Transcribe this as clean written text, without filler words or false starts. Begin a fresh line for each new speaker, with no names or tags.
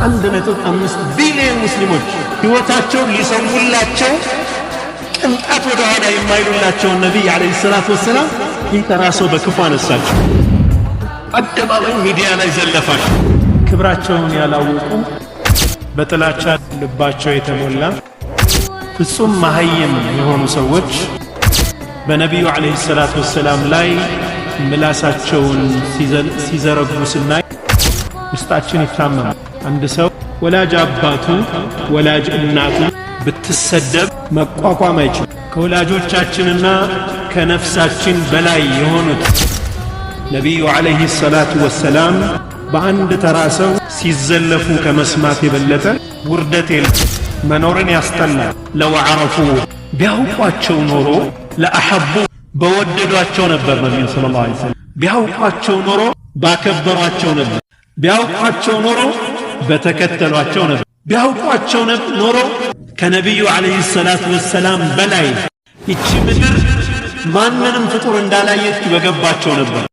1.5 ቢሊዮን ሙስሊሞች ሕይወታቸውን ሊሰውላቸው ቅንጣት ወደ ኋላ የማይሉላቸውን ነቢይ ዓለይሂ ሰላቱ ወሰላም ይህ ተራ ሰው በክፉ አነሳቸው። አደባባይ ሚዲያ ላይ ዘለፋቸው።
ክብራቸውን ያላወቁ፣ በጥላቻ ልባቸው የተሞላ፣ ፍጹም መሀይም የሆኑ ሰዎች በነቢዩ ዓለይሂ ሰላቱ ወሰላም ላይ ምላሳቸውን ሲዘረጉ ስናይ ውስጣችን ይታመማል። አንድ ሰው ወላጅ አባቱ፣ ወላጅ እናቱ ብትሰደብ መቋቋም አይችልም። ከወላጆቻችንና ከነፍሳችን በላይ የሆኑት ነቢዩ ዓለይሂ ሰላቱ ወሰላም በአንድ ተራ ሰው ሲዘለፉ ከመስማት የበለጠ ውርደት የለም። መኖርን ያስጠላል። لو عرفوا ቢያውቋቸው ኖሮ لأحبوهم በወደዷቸው ነበር። ነቢዩ ሰለላሁ ዐለይሂ ወሰለም ቢያውቋቸው ኖሮ ባከበሯቸው ነበር። ቢያውቋቸው ኖሮ በተከተሏቸው ነበር። ቢያውቋቸው ኖሮ ከነቢዩ ዓለይሂ ሰላቱ ወሰላም በላይ ይቺ ምድር ማንንም ፍጡር እንዳላየች በገባቸው ነበር።